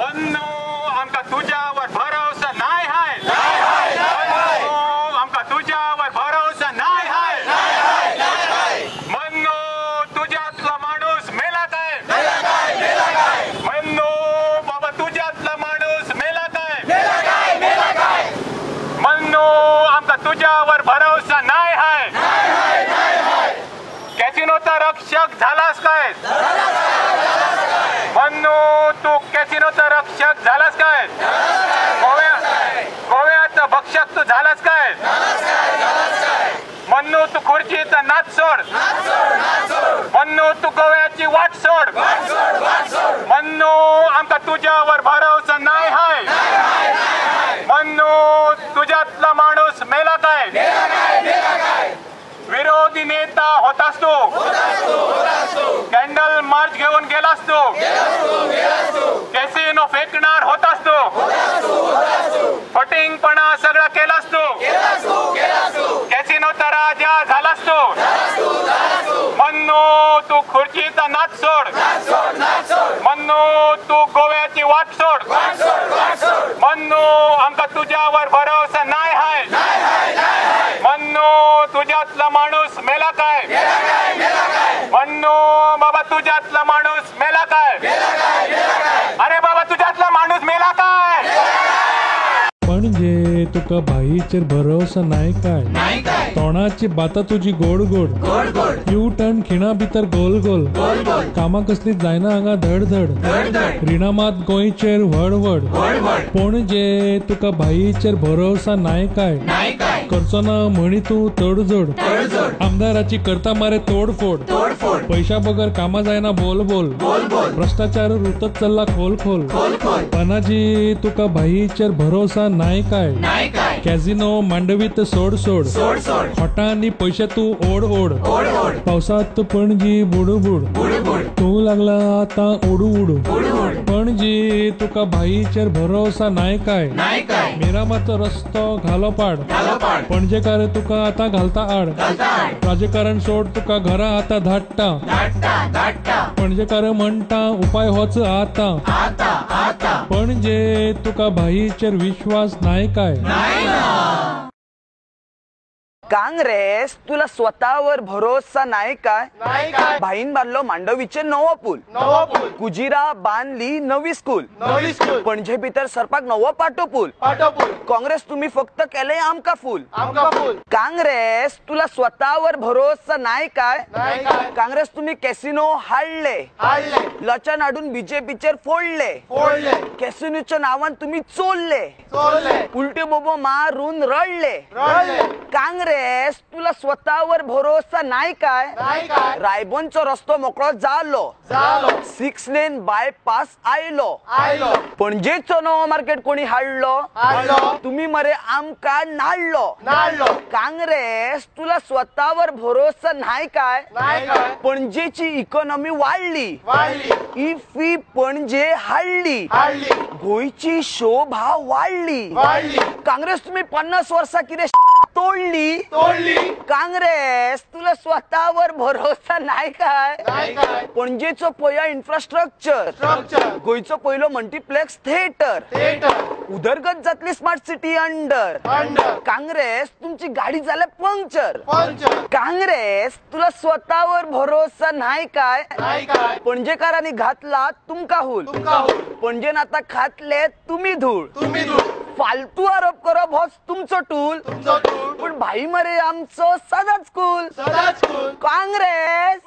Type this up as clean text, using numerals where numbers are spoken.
मन्नू आमकां तुज्यावर भरोसा नाय हाय, मन्नू आमकां तुज्यावर भरोसा नाय हाय, मन्नू तुज्यातला माणूस मेला काय, मन्नू बाबा तुज्यातला माणूस मेला काय, मन्नू आमकां तुज्यावर भरोसा नाय हाय। कॅसिनोचा रक्षक झालास काय, मन्नू तू कॅसिनोचा रक्षक झालास काय, गोव्याचा भक्षक तू झालास काय, मन्नू तू खुर्चीचा नाच सोड, मन्नू तू गोव्याची वाट सोड, मन्नू आमका तुझ्यावर भरोसा नाय हाय, मन्नू तुझ्यातला माणूस मेला काय, विरोधी नेता होतास तू, कॅन्डल मार्च घेऊन गेलास तू, कॅसिनो फेकणार होतास तू, फटिंगपणा सगळा केलास तू, कॅसिनोचा राजा झालास तू, मन्नू तू खुर्चीचा नाच सोड, मन्नू तू गोव्याची वाट सोड, मन्नू आमका तुझ्यावर भरोसा नाय हाय, मन्नू तुझ्यातला माणूस मेला काय, मन्नू बाबा तुझ्यातला माणूस मेला काय, अरे बाबा तुझ्यातला माणूस मेला काय। पणजे तुका भाईचेर भरोसा नाय काय, तोंडाची बाता तुजी गोड गोड, यू टर्न खिणा भितर गोल गोल, कामां कसली जायना हांगा धड धड, रिणां मात गोंयचेर व्हड व्हड। पणजे तुका भाईचेर भरोसा नाय काय, करचो ना म्हणी तूं तडजोड, आमदाराची करता मारे तोडफोड, पैशा बगर कामां जायना बोल बोल, भ्रष्टाचार रुतत चल्ला खोल खोल। पणाजी तुका भाईचेर भरोसा नाय काय, कॅसिनो मांडवीत सोड सोड, खोटा आनी पैशे तूं ओड ओड, पावसात पणजी बुडबुड, तूं लागला आतां उडू उडू। पणजी तुका भाईचेर भरोसा नाय काय, मिरामाचो रस्तो घालो पाड, पणजेकार तुका आतां घालता आड, राजकारण सोड तुका घरा आतां धाडटा, पणजेकार म्हणटा उपाय होच आतां। पणजे तुका भाईचेर विश्वास नाय काय। काँग्रेस तुला स्वतःवर भरोसा नाही काय, भाईन बांधलो मांडवीचे नवो पूल, कुजिरा बांधली नवी स्कूल, पणजे भितर सरपाक नवो पाटो पूल, काँग्रेस तुम्ही फक्त केले आमका फूल। काँग्रेस तुला स्वतःवर भरोसा नाही काय, काँग्रेस तुम्ही कॅसिनो हाडले, लचन हाडून बीजेपीचेर फोडले, कॅसिनोच्या नावान तुम्ही चोरले, उलटे बोबो मारून रडले। काँग्रेस तुला स्वतःवर भरोसा नाही काय, रायबोनचो रस्तो मोकळो जालो, 6 लेन बायपास आयलो, पणजेचो नवो मार्केट कोणी हाडलो, तुम्ही मरे आमका नाडलो। काँग्रेस तुला स्वतःवर भरोसा नाही काय, पणजेची इकॉनॉमी वाढली, इफी पणजे हाडली, गोंयची शोभा वाढली। काँग्रेस तुम्ही 50 वर्षा कितें तोडली। काँग्रेस तुला स्वतःवर भरोसा नाही काय, पणजेचो पया इन्फ्रास्ट्रक्चर, गोंयचो पयलो मल्टीप्लेक्स थिएटर, उदरगत जातली स्मार्ट सिटी अंडर। काँग्रेस तुमची गाडी जाल्या पंक्चर। काँग्रेस तुला स्वतःवर भरोसा नाही काय, पणजेकारांनी घातला तुमका हुल, पणजेन आता खातले तुम्ही धूळ, फालतू आरोप करप होच तुमचो टूल, पण भाई मरे आमचो सदांच कूल। काँग्रेस।